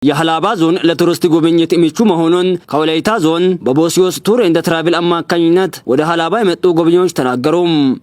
የሀላባ ዞን ለቱሪስት ጉብኝት ምቹ መሆኑን ከወላይታ ዞን በቦሲዮስ Tour and Travel አማካኝነት ወደ ሀላባ የመጡ ጎብኚዎች ተናገሩ።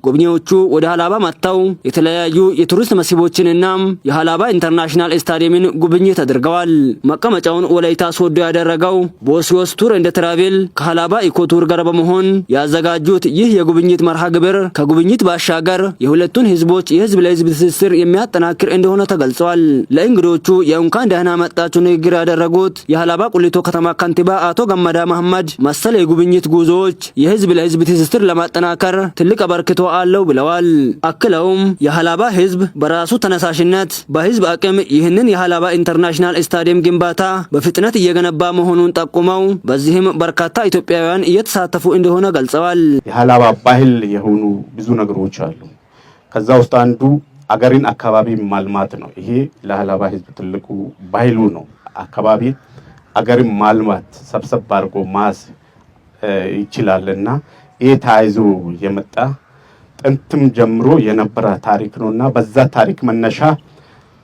ጎብኚዎቹ ወደ ሀላባ መጥተው የተለያዩ የቱሪስት መስህቦችንና የሀላባ ኢንተርናሽናል ስታዲየምን ጉብኝት አድርገዋል። መቀመጫውን ወላይታ ሶዶ ያደረገው ቦሲዮስ Tour and Travel ከሀላባ Eco Tour ጋር በመሆን ያዘጋጁት ይህ የጉብኝት መርሃ ግብር ከጉብኝት ባሻገር የሁለቱን ህዝቦች የህዝብ ለህዝብ ትስስር የሚያጠናክር እንደሆነ ተገልጿል። ለእንግዶቹ የእንኳን ደህና መጣችሁ ንግግር ያደረጉት የሀላባ ቁሊቶ ከተማ ከንቲባ አቶ ገመዳ መሐመድ መሰል የጉብኝት ጉዞዎች የህዝብ ለህዝብ ትስስር ለማጠናከር ትልቅ አበርክቶ አለው ብለዋል። አክለውም የሀላባ ህዝብ በራሱ ተነሳሽነት በህዝብ አቅም ይህንን የሀላባ ኢንተርናሽናል ስታዲየም ግንባታ በፍጥነት እየገነባ መሆኑን ጠቁመው በዚህም በርካታ ኢትዮጵያውያን እየተሳተፉ እንደሆነ ገልጸዋል። የሀላባ ባህል የሆኑ ብዙ ነገሮች አሉ። ከዛ ውስጥ አንዱ አገርን አካባቢ ማልማት ነው። ይሄ ለሀላባ ህዝብ ትልቁ ባህሉ ነው። አካባቢ አገርን ማልማት ሰብሰብ አድርጎ ማስ ይችላልና ይህ ተያይዞ የመጣ ጥንትም ጀምሮ የነበረ ታሪክ ነውና በዛ ታሪክ መነሻ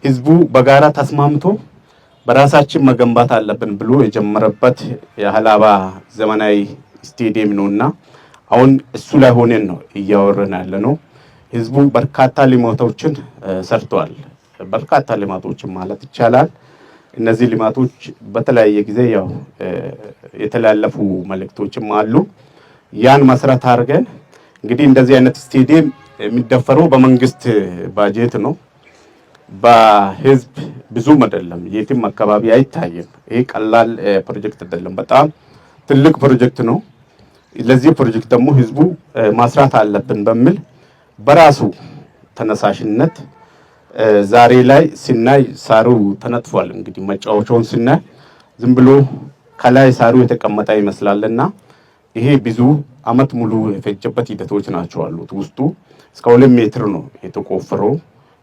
ህዝቡ በጋራ ተስማምቶ በራሳችን መገንባት አለብን ብሎ የጀመረበት የሀላባ ዘመናዊ ስቴዲየም ነውና አሁን እሱ ላይ ሆነን ነው እያወረን ያለ ነው። ህዝቡ በርካታ ልማቶችን ሰርቷል። በርካታ ልማቶችን ማለት ይቻላል። እነዚህ ልማቶች በተለያየ ጊዜ ያው የተላለፉ መልእክቶችም አሉ። ያን መሰረት አድርገን እንግዲህ እንደዚህ አይነት ስቴዲየም የሚደፈረው በመንግስት ባጀት ነው። በህዝብ ብዙም አይደለም፣ የትም አካባቢ አይታይም። ይሄ ቀላል ፕሮጀክት አይደለም፣ በጣም ትልቅ ፕሮጀክት ነው። ለዚህ ፕሮጀክት ደግሞ ህዝቡ ማስራት አለብን በሚል በራሱ ተነሳሽነት ዛሬ ላይ ሲናይ ሳሩ ተነጥፏል። እንግዲህ መጫወቻውን ስናይ ዝም ብሎ ከላይ ሳሩ የተቀመጠ ይመስላልና ይሄ ብዙ አመት ሙሉ የፈጀበት ሂደቶች ናቸው አሉት። ውስጡ እስከ 2 ሜትር ነው የተቆፈረው።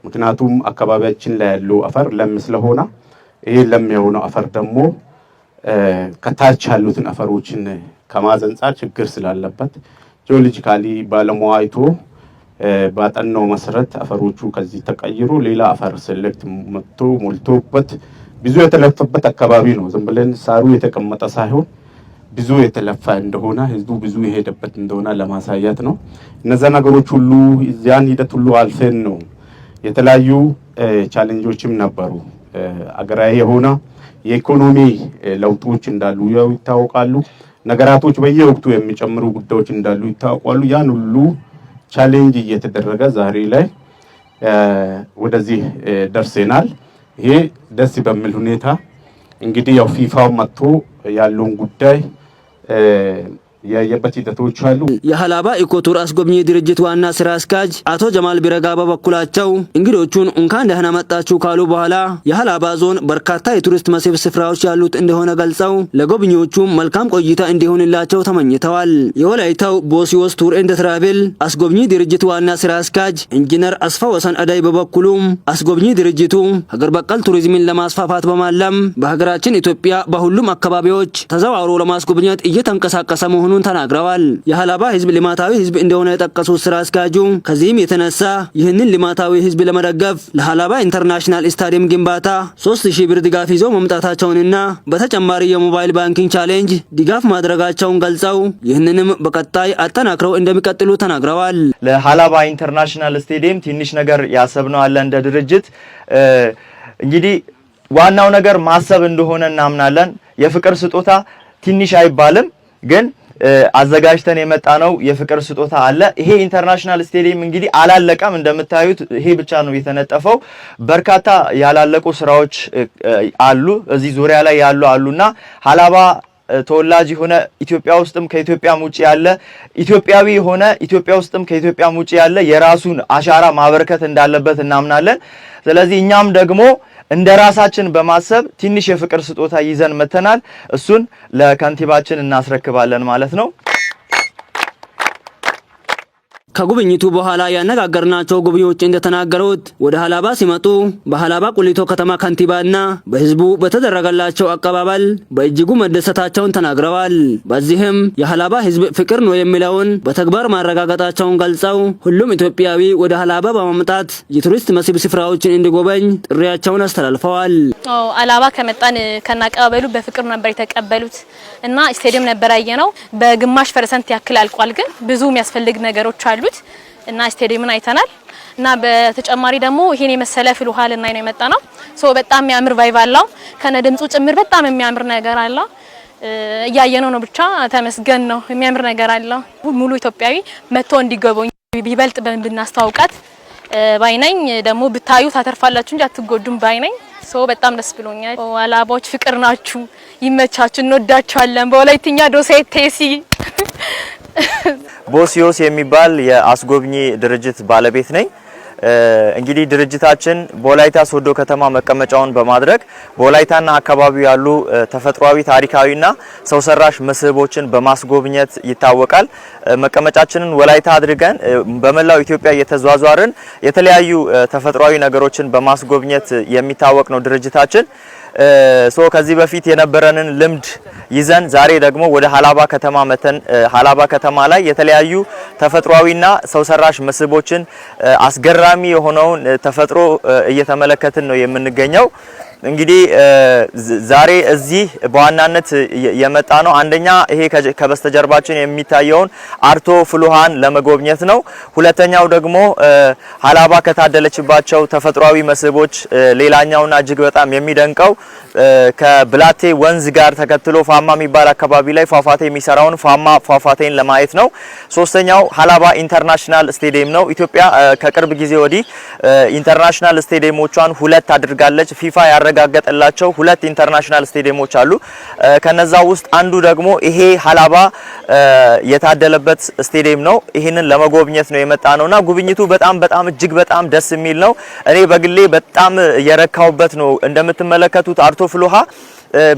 ምክንያቱም አካባቢያችን ላይ ያለው አፈር ለም ስለሆነ ይሄ ለም የሆነው አፈር ደግሞ ከታች ያሉትን አፈሮችን ከማዘንጻር ችግር ስላለበት geologically ባለሙያ አይቶ ባጠናው መሰረት አፈሮቹ ከዚህ ተቀይሮ ሌላ አፈር select መጥቶ ሞልቶበት ብዙ የተለፈበት አካባቢ ነው። ዝም ብለን ሳሩ የተቀመጠ ሳይሆን ብዙ የተለፋ እንደሆነ ህዝቡ ብዙ የሄደበት እንደሆነ ለማሳየት ነው። እነዛ ነገሮች ሁሉ ያን ሂደት ሁሉ አልፈን ነው። የተለያዩ challenge ኦችም ነበሩ። አገራዊ የሆነ የኢኮኖሚ ለውጦች እንዳሉ ያው ይታወቃሉ። ነገራቶች በየወቅቱ የሚጨምሩ ጉዳዮች እንዳሉ ይታወቃሉ። ያን ሁሉ challenge እየተደረገ ዛሬ ላይ ወደዚህ ደርሰናል። ይሄ ደስ በሚል ሁኔታ እንግዲህ ያው ፊፋው መጥቶ ያለውን ጉዳይ ያየበት ሂደቶች አሉ። የሀላባ Eco Tour አስጎብኚ ድርጅት ዋና ስራ አስኪያጅ አቶ ጀማል ቢረጋ በበኩላቸው እንግዶቹን እንኳን ደህና መጣችሁ ካሉ በኋላ የሀላባ ዞን በርካታ የቱሪስት መስህብ ስፍራዎች ያሉት እንደሆነ ገልጸው ለጎብኚዎቹ መልካም ቆይታ እንዲሆንላቸው ተመኝተዋል። የወላይታው ቦሲዮስ Tour and Travel አስጎብኚ ድርጅት ዋና ስራ አስኪያጅ ኢንጂነር አስፋ ወሰን አዳይ በበኩሉም አስጎብኚ ድርጅቱ ሀገር በቀል ቱሪዝምን ለማስፋፋት በማለም በሀገራችን ኢትዮጵያ በሁሉም አካባቢዎች ተዘዋውሮ ለማስጎብኘት እየተንቀሳቀሰ መሆኑን ተናግረዋል። የሀላባ ህዝብ ልማታዊ ህዝብ እንደሆነ የጠቀሱት ስራ አስኪያጁ ከዚህም የተነሳ ይህንን ልማታዊ ህዝብ ለመደገፍ ለሀላባ ኢንተርናሽናል ስታዲየም ግንባታ 3000 ብር ድጋፍ ይዘው መምጣታቸውንና በተጨማሪ የ mobile banking challenge ድጋፍ ማድረጋቸውን ገልጸው ይህንንም በቀጣይ አጠናክረው እንደሚቀጥሉ ተናግረዋል። ለሀላባ ኢንተርናሽናል ስቴዲየም ትንሽ ነገር ያሰብነው አለ እንደ ድርጅት። እንግዲህ ዋናው ነገር ማሰብ እንደሆነ እናምናለን። የፍቅር ስጦታ ትንሽ አይባልም፣ ግን አዘጋጅተን የመጣ ነው የፍቅር ስጦታ አለ። ይሄ ኢንተርናሽናል ስቴዲየም እንግዲህ አላለቀም። እንደምታዩት ይሄ ብቻ ነው የተነጠፈው። በርካታ ያላለቁ ስራዎች አሉ፣ እዚህ ዙሪያ ላይ ያሉ አሉና ሀላባ ተወላጅ የሆነ ኢትዮጵያ ውስጥም ከኢትዮጵያም ውጭ ያለ ኢትዮጵያዊ የሆነ ኢትዮጵያ ውስጥም ከኢትዮጵያም ውጭ ያለ የራሱን አሻራ ማበርከት እንዳለበት እናምናለን። ስለዚህ እኛም ደግሞ እንደ ራሳችን በማሰብ ትንሽ የፍቅር ስጦታ ይዘን መተናል። እሱን ለከንቲባችን እናስረክባለን ማለት ነው። ከጉብኝቱ በኋላ ያነጋገርናቸው ጎብኚዎች እንደተናገሩት ወደ ሀላባ ሲመጡ በሀላባ ቁሊቶ ከተማ ከንቲባና በህዝቡ በተደረገላቸው አቀባበል በእጅጉ መደሰታቸውን ተናግረዋል። በዚህም የሀላባ ህዝብ ፍቅር ነው የሚለውን በተግባር ማረጋገጣቸውን ገልጸው ሁሉም ኢትዮጵያዊ ወደ ሀላባ በመምጣት የቱሪስት መስህብ ስፍራዎችን እንዲጎበኝ ጥሪያቸውን አስተላልፈዋል። አላባ ከመጣን ከናቀባበሉ በፍቅር ነበር የተቀበሉት እና ስቴዲየም ነበር ያየነው። በግማሽ percent ያክል አልቋል፣ ግን ብዙ የሚያስፈልግ ነገሮች አሉት እና ስቴዲየምን አይተናል። እና በተጨማሪ ደግሞ ይሄን የመሰለ ፍል ውሃ ልናይ ነው የመጣነው። So በጣም የሚያምር vibe አለው፣ ከነ ድምጹ ጭምር በጣም የሚያምር ነገር አለው። እያየነው ነው። ብቻ ተመስገን ነው። የሚያምር ነገር አለው። ሙሉ ኢትዮጵያዊ መጥቶ እንዲጎበኝ ቢበልጥ ብናስተዋውቃት ባይነኝ። ደግሞ ብታዩ ታተርፋላችሁ እንጂ አትጎዱም ባይነኝ። So በጣም ደስ ብሎኛል። አላባዎች ፍቅር ናችሁ፣ ይመቻችሁ፣ እንወዳችኋለን። በወላይትኛ ዶሴ ቴሲ። ቦሲዮስ የሚባል የአስጎብኚ ድርጅት ባለቤት ነኝ። እንግዲህ ድርጅታችን በወላይታ ሶዶ ከተማ መቀመጫውን በማድረግ በወላይታና አካባቢው ያሉ ተፈጥሯዊ፣ ታሪካዊና ሰው ሰራሽ መስህቦችን በማስጎብኘት ይታወቃል። መቀመጫችንን ወላይታ አድርገን በመላው ኢትዮጵያ እየተዟዟርን የተለያዩ ተፈጥሯዊ ነገሮችን በማስጎብኘት የሚታወቅ ነው ድርጅታችን። So ከዚህ በፊት የነበረንን ልምድ ይዘን ዛሬ ደግሞ ወደ ሀላባ ከተማ መተን ሀላባ ከተማ ላይ የተለያዩ ተፈጥሯዊና ሰው ሰራሽ መስህቦችን፣ አስገራሚ የሆነውን ተፈጥሮ እየተመለከትን ነው የምንገኘው። እንግዲህ ዛሬ እዚህ በዋናነት የመጣነው አንደኛ ይሄ ከበስተጀርባችን የሚታየውን አርቶ ፍልውሃን ለመጎብኘት ነው። ሁለተኛው ደግሞ ሀላባ ከታደለችባቸው ተፈጥሯዊ መስህቦች ሌላኛውና እጅግ በጣም የሚደንቀው ከብላቴ ወንዝ ጋር ተከትሎ ፋማ የሚባል አካባቢ ላይ ፏፏቴ የሚሰራውን ፋማ ፏፏቴን ለማየት ነው። ሶስተኛው ሀላባ international ስቴዲየም ነው። ኢትዮጵያ ከቅርብ ጊዜ ወዲህ international ስቴዲየሞቿን ሁለት አድርጋለች። ፊፋ ያረጋገጠላቸው ሁለት international ስቴዲየሞች አሉ። ከነዛ ውስጥ አንዱ ደግሞ ይሄ ሀላባ የታደለበት ስቴዲየም ነው። ይህንን ለመጎብኘት ነው የመጣነውና ጉብኝቱ በጣም በጣም እጅግ በጣም ደስ የሚል ነው። እኔ በግሌ በጣም የረካሁበት ነው። እንደምትመለከቱት አርቶ ፍልውሃ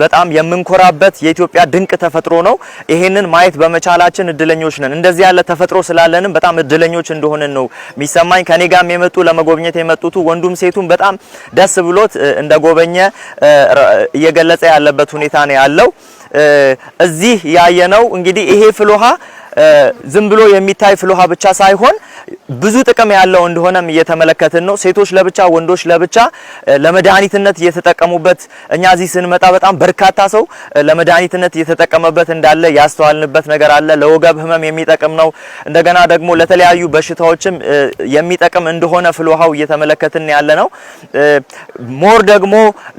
በጣም የምንኮራበት የኢትዮጵያ ድንቅ ተፈጥሮ ነው። ይሄንን ማየት በመቻላችን እድለኞች ነን። እንደዚህ ያለ ተፈጥሮ ስላለንም በጣም እድለኞች እንደሆንን ነው የሚሰማኝ። ከኔ ጋርም የመጡ ለመጎብኘት የመጡት ወንዱም ሴቱም በጣም ደስ ብሎት እንደጎበኘ እየገለጸ ያለበት ሁኔታ ነው ያለው። እዚህ ያየነው እንግዲህ ይሄ ፍልውሃ ዝም ብሎ የሚታይ ፍልውሃ ብቻ ሳይሆን ብዙ ጥቅም ያለው እንደሆነም እየተመለከትን ነው። ሴቶች ለብቻ፣ ወንዶች ለብቻ ለመድኃኒትነት እየተጠቀሙበት፣ እኛ እዚህ ስንመጣ በጣም በርካታ ሰው ለመድኃኒትነት እየተጠቀመበት እንዳለ ያስተዋልንበት ነገር አለ። ለወገብ ህመም የሚጠቅም ነው። እንደገና ደግሞ ለተለያዩ በሽታዎችም የሚጠቅም እንደሆነ ፍልውሃው እየተመለከትን ያለ ነው። More ደግሞ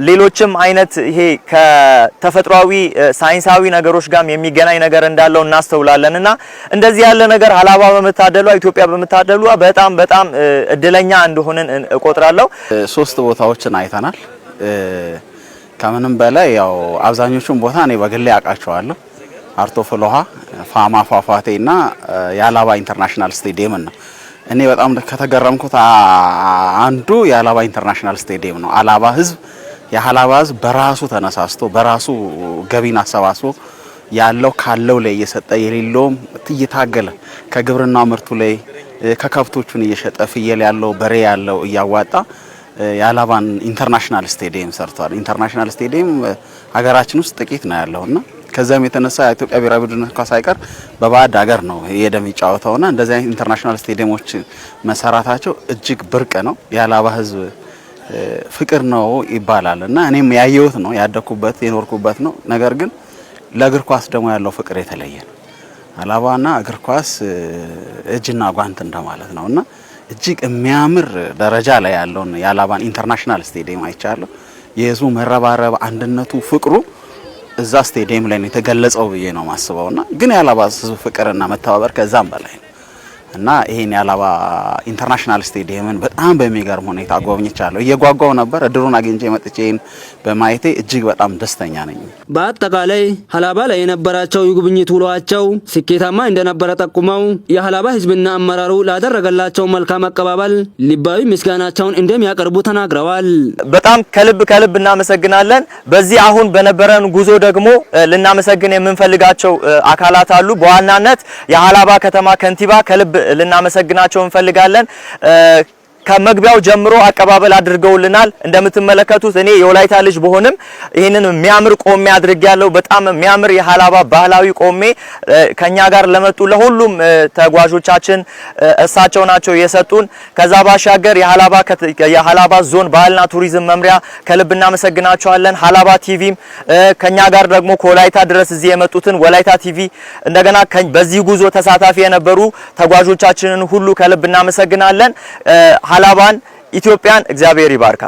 ሌሎችም አይነት ይሄ ከተፈጥሯዊ ሳይንሳዊ ነገሮች ጋርም የሚገናኝ ነገር እንዳለው እናስተውላለን እና እንደዚህ ያለ ነገር ሀላባ በመታደሏ፣ ኢትዮጵያ በመታደሏ በጣም በጣም እድለኛ እንደሆንን እቆጥራለሁ። ሶስት ቦታዎችን አይተናል። ከምንም በላይ ያው አብዛኞቹን ቦታ እኔ በግሌ አውቃቸዋለሁ። አርቶ ፍልውሃ፣ ፋማ ፏፏቴ እና የሀላባ international ስቴዲየም ነው። እኔ በጣም ከተገረምኩት አንዱ የሀላባ international ስቴዲየም ነው። አላባ ህዝብ የሀላባ ህዝብ በራሱ ተነሳስቶ፣ በራሱ ገቢን አሰባስቦ፣ ያለው ካለው ላይ እየሰጠ፣ የሌለውም እየታገለ፣ ከግብርና ምርቱ ላይ ከከብቶቹን እየሸጠ፣ ፍየል ያለው፣ በሬ ያለው እያዋጣ የሀላባን international ስቴዲየም ሰርቷል። International ስቴዲየም ሀገራችን ውስጥ ጥቂት ነው ያለውና ከዛም የተነሳ የኢትዮጵያ ብሔራዊ ቡድን እንኳ ሳይቀር በባዕድ ሀገር ነው እየሄደ የሚጫወተውና እንደዚህ አይነት international ስቴዲየሞች መሰራታቸው እጅግ ብርቅ ነው። የሀላባ ህዝብ ፍቅር ነው ይባላል እና እኔም ያየሁት ነው፣ ያደኩበት የኖርኩበት ነው። ነገር ግን ለእግር ኳስ ደግሞ ያለው ፍቅር የተለየ ነው። ሀላባና እግር ኳስ እጅና ጓንት እንደማለት ነው እና እጅግ የሚያምር ደረጃ ላይ ያለውን የሀላባን international ስቴዲየም አይቻለሁ። የህዝቡ መረባረብ፣ አንድነቱ፣ ፍቅሩ እዛ ስቴዲየም ላይ ነው የተገለጸው ብዬ ነው ማስበውና ግን የሀላባ ህዝብ ፍቅርና መተባበር ከዛም በላይ ነው እና ይሄን የሀላባ international ስቴዲየምን በጣም በሚገርም ሁኔታ ጎብኝቻለሁ። እየጓጓው ነበር። እድሉን አግኝቼ መጥቼ ይሄን በማየቴ እጅግ በጣም ደስተኛ ነኝ። በአጠቃላይ ሀላባ ላይ የነበራቸው የጉብኝት ውሏቸው ስኬታማ እንደነበረ ጠቁመው የሀላባ ህዝብና አመራሩ ላደረገላቸው መልካም አቀባበል ልባዊ ምስጋናቸውን እንደሚያቀርቡ ተናግረዋል። በጣም ከልብ ከልብ እናመሰግናለን። በዚህ አሁን በነበረን ጉዞ ደግሞ ልናመሰግን የምንፈልጋቸው አካላት አሉ። በዋናነት የሀላባ ከተማ ከንቲባ ከልብ ልናመሰግናቸው እንፈልጋለን። ከመግቢያው ጀምሮ አቀባበል አድርገውልናል። እንደምትመለከቱት እኔ የወላይታ ልጅ ብሆንም ይህንን የሚያምር ቆሜ አድርጌያለሁ። በጣም የሚያምር የሀላባ ባህላዊ ቆሜ ከኛ ጋር ለመጡ ለሁሉም ተጓዦቻችን እሳቸው ናቸው የሰጡን። ከዛ ባሻገር የሀላባ ዞን ባህልና ቱሪዝም መምሪያ ከልብ እናመሰግናቸዋለን። ሀላባ ቲቪም ከኛ ጋር ደግሞ ከወላይታ ድረስ እዚህ የመጡትን ወላይታ ቲቪ፣ እንደገና በዚህ ጉዞ ተሳታፊ የነበሩ ተጓዦቻችንን ሁሉ ከልብ እናመሰግናለን። ሀላባን ኢትዮጵያን እግዚአብሔር ይባርካት።